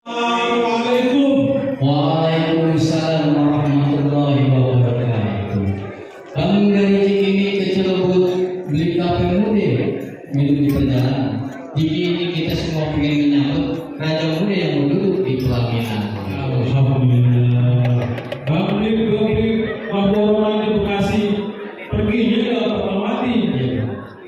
Waalaikumsalam warahmatullahi wabarakatuh. Bangun dari Cikini ke Cilebut, beli kafe muda, minum di perjalanan. Cikini kita semua pengen menyambut raja muda yang mau duduk di pelaminan. Alhamdulillah. Beli orang di Bekasi perginya ke Fatmawati.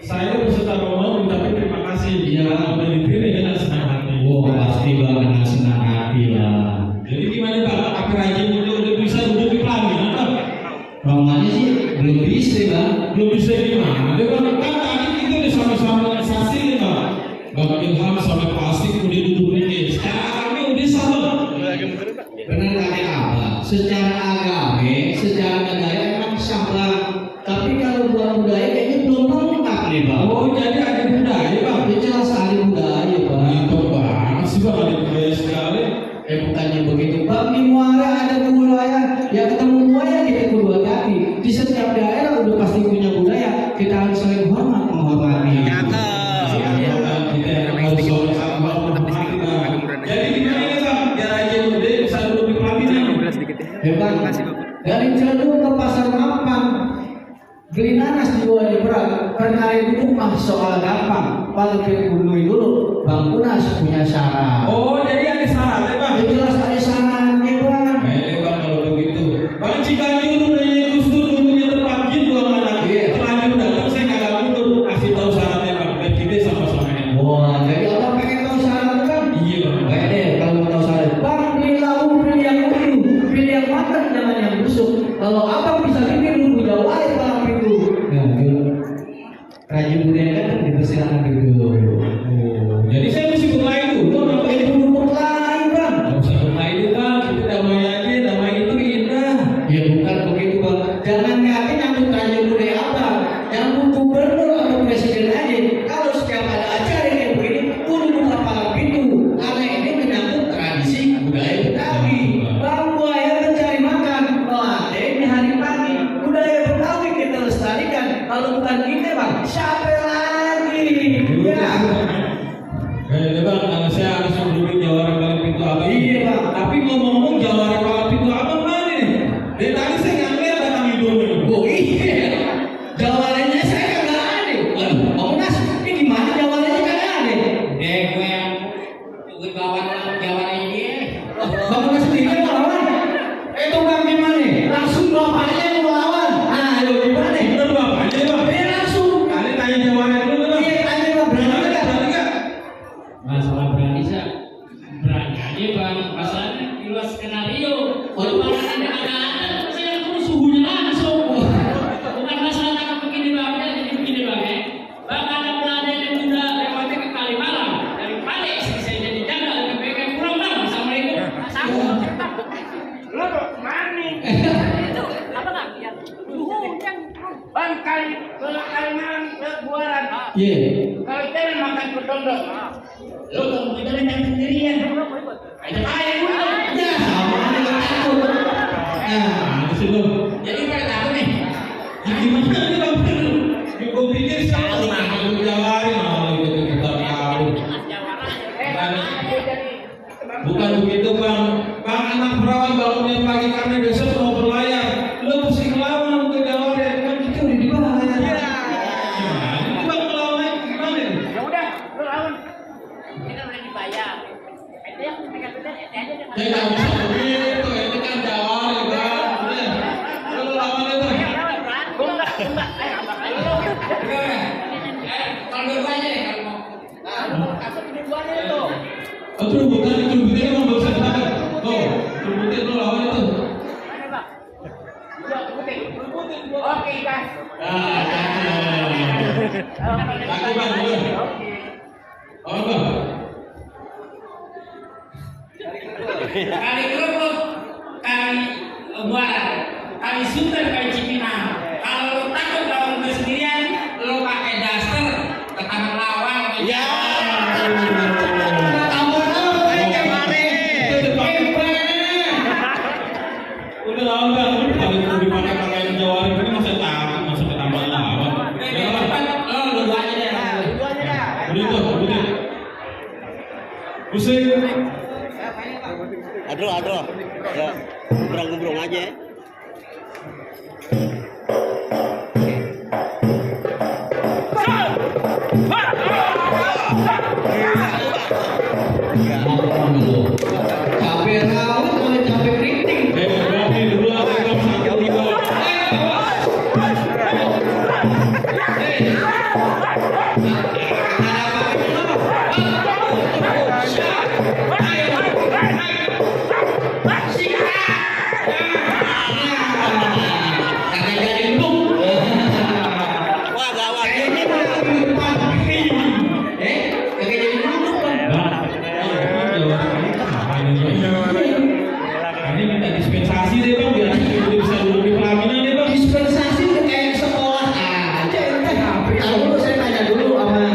Saya beserta rombongan tapi terima kasih. Ya, udah dipilih dengan senang hati. Wah, pasti banget senang hati lah. Jadi gimana Pak? Apa rajin udah bisa duduk di pelaminan Pak? Romannya sih belum bisa bang. Belum bisa gimana? Dia kan tadi kita udah sama-sama saksi nih Pak. Bang Ilham sampai plastik udah duduk ini. Sekarang ini udah sama. Benar kata apa? Secara agama, secara negara emang sama. Tapi kalau buat budaya kayaknya belum lengkap nih bang. Oh jadi ada budaya Pak? Ya jelas ada budaya bang. Itu banget sih Pak, ada budaya sekali. Bukannya begitu bang, di Muara ada budaya. Ya ketemu buaya kita kedua kaki. Di setiap daerah udah pasti punya budaya. Kita harus saling hormat menghormati. Jadi gimana nih Bang? Biar aja udah bisa duduk di pelaminan. Hebat. Dari Ciledug ke Pasar Mampang, beli nanas di bawah di berat. Perkara itu mah soal gampang. Paling penuhi dulu. Bang Unas punya syarat. Oh jadi ada syarat ya Bang? Ya jelas ada syaratnya bang. Bang kalau begitu. Bang Ciganjur udah Gus Dur dulunya tempat gitu anak. Terlanjur datang saya kagak mundur. Kasih tahu syaratnya Bang. Dan kita sama-sama yang. Wah, jadi orang pengen tahu syarat kan? Iya Bang. Baik deh, kalau mau tahu syarat. Bang, pilih lauk, pilih yang utuh, pilih yang matang, jangan yang busuk. Kalau abang bisa bikin nunggu jauh air malam itu. Nah, itu rajin budaya kan dipersilakan dulu. Oh, jadi saya mesti berlain dulu. Apa itu untuk lain bang? Nggak usah berlain dulu Bang. Kita damai aja. Damai itu indah. Ya bukan begitu bang. Jangan ngatain nyambut rajin budaya abang. Nyambut gubernur atau presiden aja. Kalau setiap ada acara yang begini, kudu buka palang pintu. Karena ini menyambut tradisi budaya Betawi. Bang buaya mencari makan, melate di hari pagi. Budaya Betawi kita lestarikan. Kalau bukan kita bang, siapa lagi? Ya. Bang, karena saya harus menduduki jawara paling pintu abang. Iya bang. Tapi ngomong-ngomong jawara paling pintu abang mana nih? Dari tadi saya nggak ngeliat datang hidungnya. Oh iya. Jawabannya saya kagak ada. Mau nas, ini gimana jawabannya kagak ada? Gue yang gue bawa jawabannya ini. Bang Nas sendiri mau lawan. Itu bang gimana? Langsung bapaknya yang mau lawan. Nah, ayo gimana? Bener bapaknya Bang. Ya langsung. Kalian tanya jawara dulu Bang. Iya, tanya bang berani nggak? Berani nggak? Masalah berani sih berani aja bang, masalahnya di luar skenario. Kalau malah ada saya perlu suhunya langsung. Bukan masalah takut begini bang, jadi begini bang ya. Bang ada peladen yang udah lewatnya ke Kalimalang dari Pale, saya jadi jaga lebih baik yang kurang bang. Assalamualaikum. Lo mana? Itu apa nggak? Yang hujan. Bang Kalimantan ke Buaran. Iya. Kalau kita makan pedondok. Lo kalau kita yang sendirian. Ada air dulu. Ya, sama aja takut. Nah, Di situ. Jadi pada takut nih. Gimana nih Bang? Gue pikir sekali makan jawara malah itu kita tahu. Bukan begitu Bang. Bang anak perawan bangunnya pagi karena besok mau berlayar. Lo mesti ngelawan ke jawara kan kita udah dibayar. Ini Bang ngelawan gimana nih? Ya udah, lo lawan. Kita udah dibayar. Itu yang pegang pegang aja Ya nggak bisa begitu, ini kan jawara Bang. Udah, lo lawan itu. Enggak. Abang aja lo. Kalau berdua aja deh kalau mau. Nah, kasih keduanya itu. Aduh, bukan curbutin emang gak usah ditangkap. Tuh, curbutin lo lawan itu. Mana bang? Ya, putih. Oke, guys. Lagi Bang, boleh. Oh Bang. Kali Kerupuk, kali Muara, kali Sunter, kali Cipinang. Kalau lo takut lawan gue sendirian, lo pakai daster ke tangan lawang. Ya. Udah lawan Bang, kalau dipakai pakaian jawara ini masa takut, masa ketambah lawan. Ya Bang. Lo dua aja deh. Udah itu, udah. Musik. Adro. Ya, gembrong aja. Cabai rawit sama cabai keriting. Berarti dua rekam satu dua. Wah, gawat. Ini minta dispensasi deh bang, biar kita bisa duduk di pelaminan deh bang. Dispensasi udah kayak sekolah aja ente. Kalau dulu saya tanya dulu sama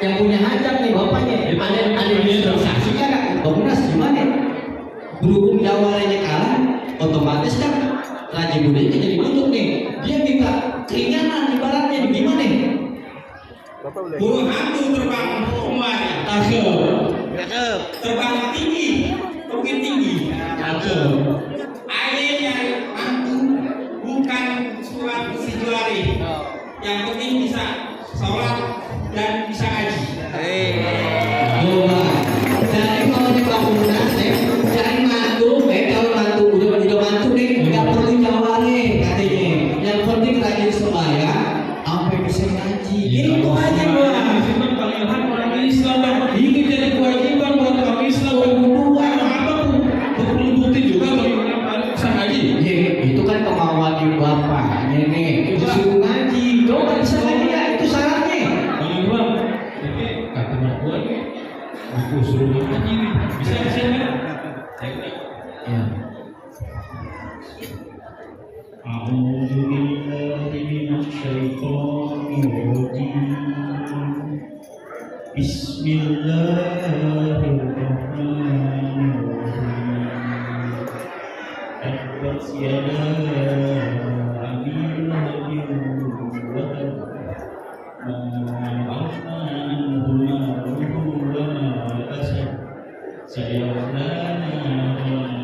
yang punya hajat nih bapaknya, ada dispensasi nggak? Bangunas gimana? Berhubung jawabannya kalah, otomatis kan Raja Budaya jadi nunduk nih. Dia minta keringanan ibaratnya gimana? Burung hantu terbang semuanya. Cakep. Terbang tinggi, bukit tinggi. Airnya hantu bukan surat si juari. Yang penting bisa sholat dan bisa ngaji. Coba. Jadi kalau di bangunan cari mantu, kalau mantu udah mantu nih, nggak perlu jaware katanya. Yang penting rajin sembahyang, sampai bisa ngaji. Itu aja bang. Islam pangeran orang Islam bang. Ini jadi kewajiban buat orang Islam. Apapun perlu bukti juga bagaimana bisa ngaji. Ya, itu kan kemauan ibu bapaknya nih. Disuruh ngaji, kau nggak bisa ngaji ya? Itu syaratnya. Bang Iwan, ini kata mertua nih, aku suruh ngaji, bisa kan? Ya. A'udzu billahi minasyaitonir rajim. Bismillahirrahmanirrahim. Tabbat yada abi lahabin wa tab. Ma aghna anhu maluhu wa ma kasab. Sayasla naran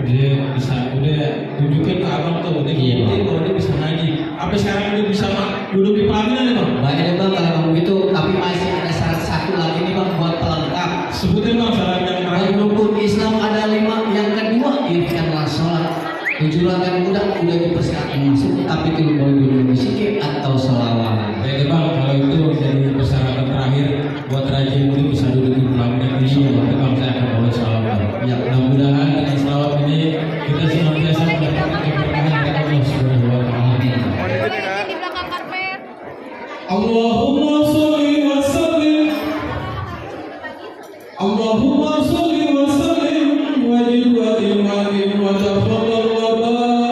dia bisa udah tunjukin ke abang tuh udah gini kalau dia bisa ngaji apa sekarang dia bisa duduk di pelaminan ya bang? Banyak deh bang kalau ngomong gitu, tapi masih ada syarat satu lagi nih bang buat pelengkap. Sebutin bang syarat yang terakhir. Rukun Islam ada 5, yang kedua ikhtiar sholat. 7 rakaat udah dipersilakan masuk, tapi itu boleh dulu musik atau selawat. Baik bang, kalau itu jadi persyaratan terakhir buat Raja Muda bisa duduk di pelaminan ini, maka bang saya akan bawa salawat. Ya, mudah-mudahan dengan salawat ini kita senantiasa mendapatkan keberkahan dari Allah Subhanahu Wa Taala. Di belakang karpet. Allahumma sholli wa sallim. Allahumma sholli wa sallim wa jil wa imanin wa tafadhal wa barik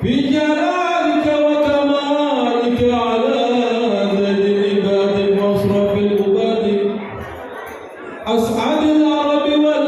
fi jalalika wa kamalika ala zaidil ibadi wa asrafil ubadi as'adil arabi wal